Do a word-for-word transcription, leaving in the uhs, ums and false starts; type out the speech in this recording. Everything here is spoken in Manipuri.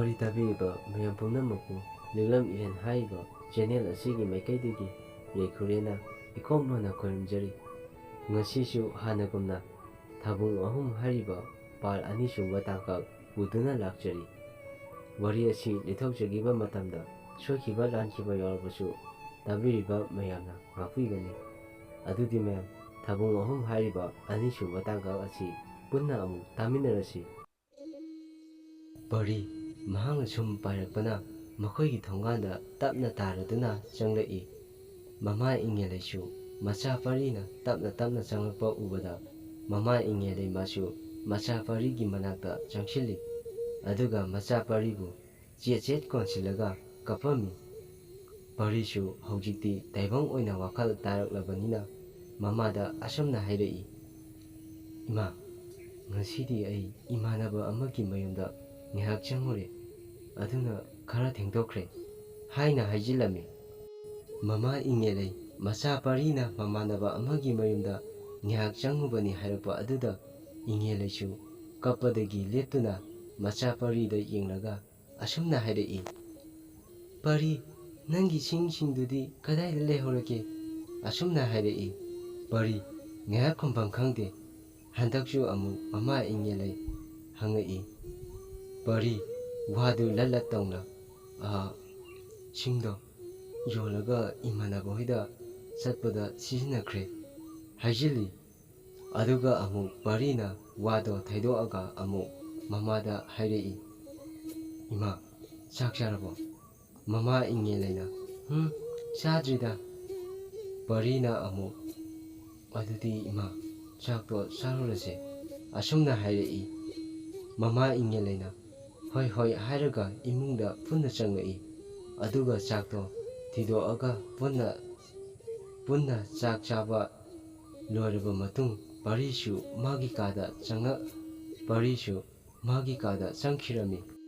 ꯋꯥꯔꯤ ꯇꯥꯕꯤꯔꯤꯕ ꯃꯌꯥꯝ ꯄꯨꯝꯅꯃꯛꯄꯨ ꯂꯤꯛꯂꯝ ꯏꯔꯦꯟ ꯍꯥꯏꯔꯤꯕ ꯆꯦꯅꯦꯜ ꯑꯁꯤꯒꯤ ꯃꯥꯏꯀꯩꯗꯒꯤ ꯌꯥꯏꯐꯔꯦꯅ ꯏꯈꯣꯝ ꯂꯣꯟꯅ ꯈꯣꯏꯔꯝꯖꯔꯤ꯫ ꯉꯁꯤꯁꯨ ꯍꯥꯟꯅꯒꯨꯝꯅ ꯊꯥꯕꯨꯡ ꯑꯍꯨꯝ ꯍꯥꯏꯔꯤꯕ ꯄꯥꯔꯠ ꯑꯅꯤꯁꯨꯕ ꯇꯥꯡꯀꯛ ꯄꯨꯗꯨꯅ ꯂꯥꯛꯆꯔꯤ꯫ ꯋꯥꯔꯤ ꯑꯁꯤ ꯂꯤꯊꯣꯛꯆꯈꯤꯕ ꯃꯇꯝꯗ ꯁꯣꯏꯈꯤꯕ ꯂꯥꯟꯈꯤꯕ ꯌꯥꯎꯔꯕꯁꯨ ꯇꯥꯕꯤꯔꯤꯕ ꯃꯌꯥꯝꯅ ꯉꯥꯛꯄꯤꯒꯅꯤ꯫ ꯑꯗꯨꯗꯤ ꯃꯌꯥꯝ, ꯊꯥꯕꯨꯡ ꯑꯍꯨꯝ ꯍꯥꯏꯔꯤꯕ ꯑꯅꯤꯁꯨꯕ ꯇꯥꯡꯀꯛ ꯑꯁꯤ ꯄꯨꯟꯅ ꯑꯃꯨꯛ ꯇꯥꯃꯤꯟꯅꯔꯁꯤ꯫ ꯄꯔꯤ ꯃꯍꯥꯛꯅ ꯁꯨꯝ ꯄꯥꯏꯔꯛꯄꯅ ꯃꯈꯣꯏꯒꯤ ꯊꯣꯡꯒꯥꯟꯗ ꯇꯞꯅ ꯇꯥꯔꯗꯨꯅ ꯆꯪꯂꯛꯏ꯫ ꯃꯃꯥ ꯏꯪꯉꯦꯂꯩꯁꯨ ꯃꯆꯥ ꯄꯔꯤꯅ ꯇꯞꯅ ꯇꯞꯅ ꯆꯪꯂꯛꯄ ꯎꯕꯗ ꯃꯃꯥ ꯏꯪꯉꯦꯂꯩ ꯃꯥꯁꯨ ꯃꯆꯥ ꯄꯔꯤꯒꯤ ꯃꯅꯥꯛꯇ ꯆꯪꯁꯤꯜꯂꯤ꯫ ꯑꯗꯨꯒ ꯃꯆꯥ ꯄꯔꯤꯕꯨ ꯆꯦꯠ ꯆꯦꯠ ꯀꯣꯟꯁꯤꯜꯂꯒ ꯀꯞꯄꯝꯃꯤ꯫ ꯄꯔꯤꯁꯨ ꯍꯧꯖꯤꯛꯇꯤ ꯇꯥꯏꯕꯪ ꯑꯣꯏꯅ ꯋꯥꯈꯜ ꯇꯥꯔꯛꯂꯕꯅꯤꯅ ꯃꯃꯥꯗ ꯑꯁꯨꯝꯅ ꯍꯥꯏꯔꯛꯏ, "ꯏꯃꯥ, ꯉꯁꯤꯗꯤ ꯑꯩ ꯏꯃꯥꯟꯅꯕ ꯑꯃꯒꯤ ꯃꯌꯨꯝꯗ ꯉꯥꯏꯍꯥꯛ ꯆꯪꯉꯨꯔꯦ, ꯑꯗꯨꯅ ꯈꯔ ꯊꯦꯡꯗꯣꯛꯈ꯭ꯔꯦ" ꯍꯥꯏꯅ ꯍꯥꯏꯖꯤꯜꯂꯝꯃꯤ꯫ ꯃꯃꯥ ꯏꯪꯉꯦꯂꯩ ꯃꯆꯥ ꯄꯔꯤꯅ ꯃꯃꯥꯟꯅꯕ ꯑꯃꯒꯤ ꯃꯌꯨꯝꯗ ꯉꯥꯏꯍꯥꯛ ꯆꯪꯉꯨꯕꯅꯤ ꯍꯥꯏꯔꯛꯄ ꯑꯗꯨꯗ ꯏꯪꯉꯦꯂꯩꯁꯨ ꯀꯞꯄꯗꯒꯤ ꯂꯦꯞꯇꯨꯅ ꯃꯆꯥ ꯄꯔꯤꯗ ꯌꯦꯡꯂꯒ ꯑꯁꯨꯝꯅ ꯍꯥꯏꯔꯛꯏ, "ꯄꯔꯤ, ꯅꯪꯒꯤ ꯁꯤꯡꯁꯤꯡꯗꯨꯗꯤ ꯀꯗꯥꯏꯗ ꯂꯩꯍꯧꯔꯒꯦ?" ꯑꯁꯨꯝꯅ ꯍꯥꯏꯔꯛꯏ꯫ ꯄꯔꯤ ꯉꯥꯏꯍꯥꯛ ꯈꯨꯝꯐꯝ ꯈꯪꯗꯦ꯫ ꯍꯟꯗꯛꯁꯨ ꯑꯃꯨꯛ ꯃꯃꯥ ꯏꯪꯉꯦꯂꯩ ꯍꯪꯉꯛꯏ, "ꯄꯔꯤ, ꯋꯥꯗꯨ ꯂꯠ ꯂꯠ ꯇꯧꯅ, ꯑ, ꯁꯤꯡꯗꯣ ꯌꯣꯜꯂꯒ ꯏꯃꯥꯟꯅꯕ ꯍꯣꯏꯗ ꯆꯠꯄꯗ ꯁꯤꯖꯤꯟꯅꯈ꯭ꯔꯦ" ꯍꯥꯏꯖꯤꯜꯂꯤ꯫ ꯑꯗꯨꯒ ꯑꯃꯨꯛ ꯄꯔꯤꯅ ꯋꯥꯗꯣ ꯊꯩꯗꯣꯛꯑꯒ ꯑꯃꯨꯛ ꯃꯃꯥꯗ ꯍꯥꯏꯔꯛꯏ, "ꯏꯃꯥ, ꯆꯥꯛ ꯆꯥꯔꯕꯣ?" ꯃꯃꯥ ꯏꯪꯉꯦꯂꯩꯅ, "ꯍꯨꯝ, ꯆꯥꯗ꯭ꯔꯤꯗ"꯫ ꯄꯔꯤꯅ ꯑꯃꯨꯛ, "ꯑꯗꯨꯗꯤ ꯏꯃꯥ, ꯆꯥꯛꯇꯣ ꯆꯥꯔꯨꯔꯁꯦ" ꯑꯁꯨꯝꯅ ꯍꯥꯏꯔꯛꯏ꯫ ꯃꯃꯥ ꯏꯪꯉꯦꯂꯩꯅ, "ꯍꯣꯏ, ꯍꯣꯏ" ꯍꯥꯏꯔꯒ ꯏꯃꯨꯡꯗ ꯄꯨꯟꯅ ꯆꯪꯂꯛꯏ꯫ ꯑꯗꯨꯒ ꯆꯥꯛꯇꯣ ꯊꯤꯗꯣꯛꯑꯒ ꯄꯨꯟꯅ, ꯄꯨꯟꯅ ꯆꯥꯛ ꯆꯥꯕ ꯂꯣꯏꯔꯕ ꯃꯇꯨꯡ ꯄꯔꯤꯁꯨ ꯃꯥꯒꯤ ꯀꯥꯗ ꯆꯪꯉꯛ-, ꯄꯔꯤꯁꯨ ꯃꯥꯒꯤ ꯀꯥꯗ ꯆꯪꯈꯤꯔꯝꯃꯤ꯫